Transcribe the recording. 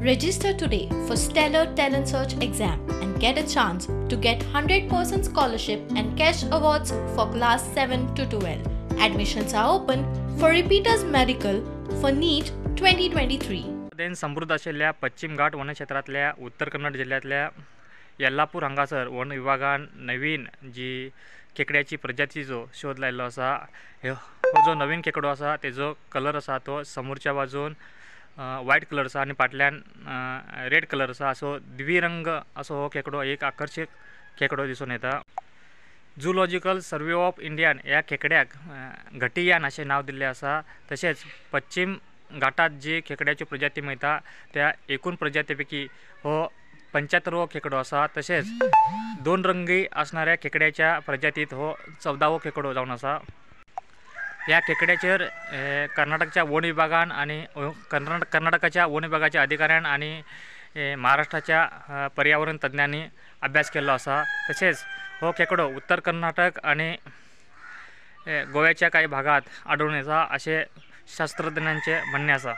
Register today for Stellar Talent Search exam and get a chance to get 100% scholarship and cash awards for class 7 to 12. Admissions are open for repeaters medical for NEET 2023. Then समृद्ध आशिल्ल्या पश्चिम घाट वनक्षेत्रांतल्या उत्तर कन्नड जिल्ल्यांतल्या येल्लापूर हांगासर one विभागान नवीन जी खेकड्याची प्रजातीचो शोध लायिल्लो आसा. हो जो नवीन खेकडो आसा तेजो कलर आसा तो समोरच्या बाजून व्हायट कलर आसा आनी फाटल्यान रेड कलर आसा. असो द्विरंग असो हो खेकडो एक आकर्शीक खेकडो दिसून येता. जुलॉजिकल सर्वे ऑफ इंडियान ह्या खेकड्याक घटियान अशें नांव दिल्लें आसा. तशेंच पश्चिम घाटात जी खेकड्याच्यो प्रजाती मेळटा त्या एकूण प्रजाती पैकी हो 75वो खेकडो आसा. तशेंच दोन रंगी असणाऱ्या खेकड्याच्या प्रजातीत हो 14वो खेकडो जावन आसा. ह्या खेकड्याचेर कर्नाटकच्या वन विभागान आनी कर्नाटकाच्या वन विभागाच्या अधिकाऱ्यान आनी महाराष्ट्राच्या पर्यावरण तज्ञांनी अभ्यास केल्लो आसा. तशेंच हो खेकडो उत्तर कर्नाटक आनी गोव्याच्या काही भागात आढळून येता अशें शास्त्रज्ञांचें म्हणणें आसा.